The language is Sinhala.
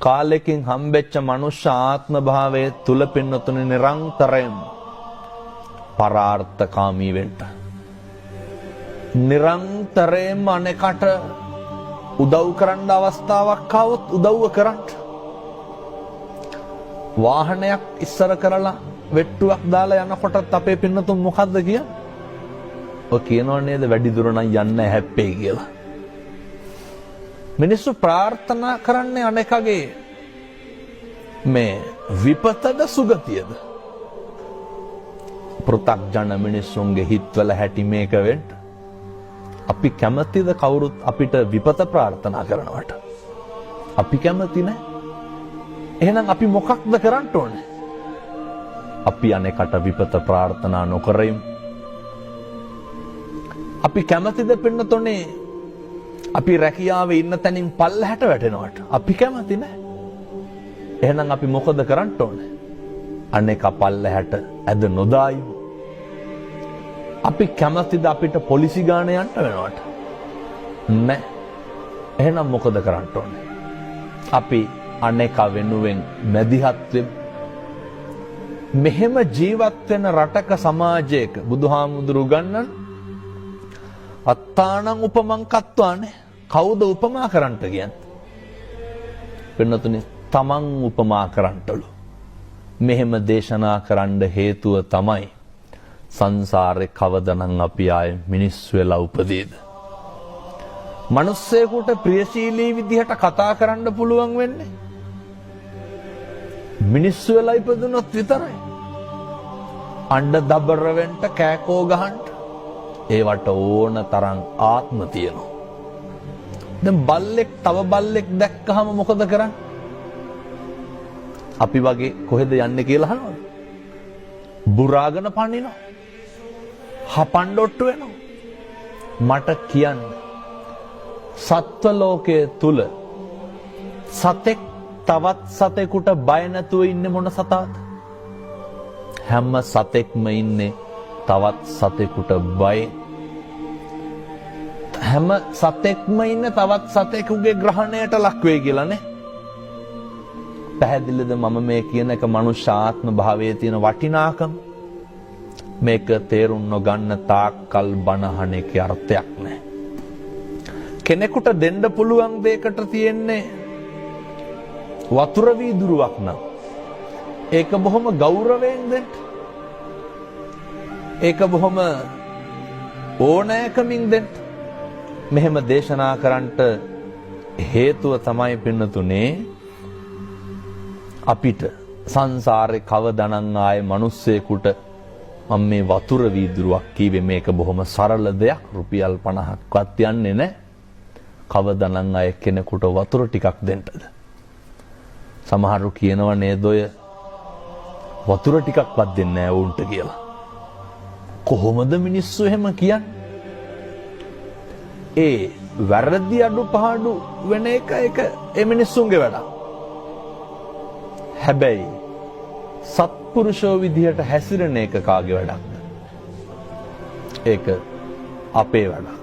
කාලෙකින් හම්බෙච්ච මනුෂ්‍ය ආත්ම භාවයේ තුල පින්නතුනේ නිරන්තරයෙන් පරාර්ථකාමී වෙන්න. නිරන්තරයෙන්ම අනෙකට උදව් කරන්න අවස්ථාවක් ආවොත් උදව්ව කරන්න. වාහනයක් ඉස්සර කරලා වෙට්ටුවක් දාලා යනකොටත් අපේ පින්නතුන් මොකද්ද කියන්නේ? ඔය කියනව නේද වැඩි දුර නම් යන්න හැප්පේ කියලා. මිනිස්සු ප්‍රාර්ථනා කරන්නේ අනෙකගේ මේ විපතද සුගතියද? පෘථග්ජන මිනිස්සුන්ගේ හිත්වල හැටි මේක වෙන්න. අපි කැමතිද කවුරුත් අපිට විපත ප්‍රාර්ථනා කරනවට? අපි කැමති නෑ. එහෙනම් අපි මොකක්ද කරන්න ඕනේ? අපි අනෙකට විපත ප්‍රාර්ථනා නොකර ඉමු. අපි කැමතිද පින්නතොනේ අපි රැකියාවේ ඉන්න තැනින් පල්ලහැට වැටෙනවට? අපි කැමති නෑ. එහෙනම් අපි මොකද කරන්න ඕනේ? අනෙක පල්ලහැට ඇද නොදායිමු. අපි කැමතිද අපිට පොලිසි ගාන යන්න වෙනවට? නෑ. එහෙනම් මොකද කරන්න ඕනේ? අපි අනෙක වෙනුවෙන් මැදිහත් වෙමු. මෙහෙම ජීවත් වෙන රටක සමාජයක බුදුහාමුදුරු උගන්වන අත්තානං උපමං කත්වානේ. කවුද උපමා කරන්නට කියන්නේ? පින්නතුනේ, තමන් උපමා කරන්නටලු. මෙහෙම දේශනා කරන්න හේතුව තමයි සංසාරේ කවදනම් අපි ආයේ මිනිස් වෙලා උපදීද? මිනිස්සෙකුට ප්‍රියශීලී විදිහට කතා කරන්න පුළුවන් වෙන්නේ මිනිස්සු වෙලා ඉපදුනොත් විතරයි. අඬ දබර වෙන්න, කෑකෝ ගහන්න ඒවට ඕන තරම් ආත්ම තියෙනවා. දැන් බල්ලෙක් තව බල්ලෙක් දැක්කහම මොකද කරන්නේ? අපි වගේ කොහෙද යන්නේ කියලා අහනවද? බුරාගෙන පනිනවා. හපන්න ඔට්ටු වෙනවා. මට කියන්න, සත්ව ලෝකයේ තුල සතෙක් තවත් සතෙකුට බය නැතුව ඉන්නේ මොන සතාද? හැම සතෙක්ම ඉන්නේ තවත් සතෙකුට බයෙන්. හැම සතෙක්ම ඉන්නේ තවත් සතෙකුගේ ග්‍රහණයට ලක් වෙයි කියලා නේ. පැහැදිලිද මම මේ කියන එක මනුෂ්‍ය ආත්ම භාවයේ තියෙන වටිනාකම? මේක තේරුම් නොගන්න තාක්කල් බණ අහන එකේ අර්ථයක් නැහැ. කෙනෙකුට දෙන්න පුළුවන් දෙයකට තියෙන්නේ වතුර වීදුරුවක් නම් ඒක බොහොම ගෞරවයෙන් දෙන්න. ඒක බොහොම ඕනෑකමින් දෙන්න. මෙහෙම දේශනා කරන්නට හේතුව තමයි පින්නතුනේ, අපිට සංසාරේ කවදනං ආයේ මිනිස්සෙකුට මම මේ වතුර වීදුරුවක් කීවේ, මේක බොහොම සරල දෙයක්, රුපියල් 50ක්වත් යන්නේ නැහැ. කවදනං ආයේ කෙනෙකුට වතුර ටිකක් දෙන්නද? සමහරු කියනවා නේද ඔය වතුර ටිකක්වත් දෙන්නේ නැහැ වුන්ට කියලා. කොහොමද මිනිස්සු එහෙම කියන්නේ? ඒ වැරදි අඩුපාඩු වෙන එක ඒක ඒ මිනිස්සුන්ගේ වැඩක්. හැබැයි සත්පුරුෂෝ විදිහට හැසිරෙන එක කාගේ වැඩක්ද? ඒක අපේ වැඩක්.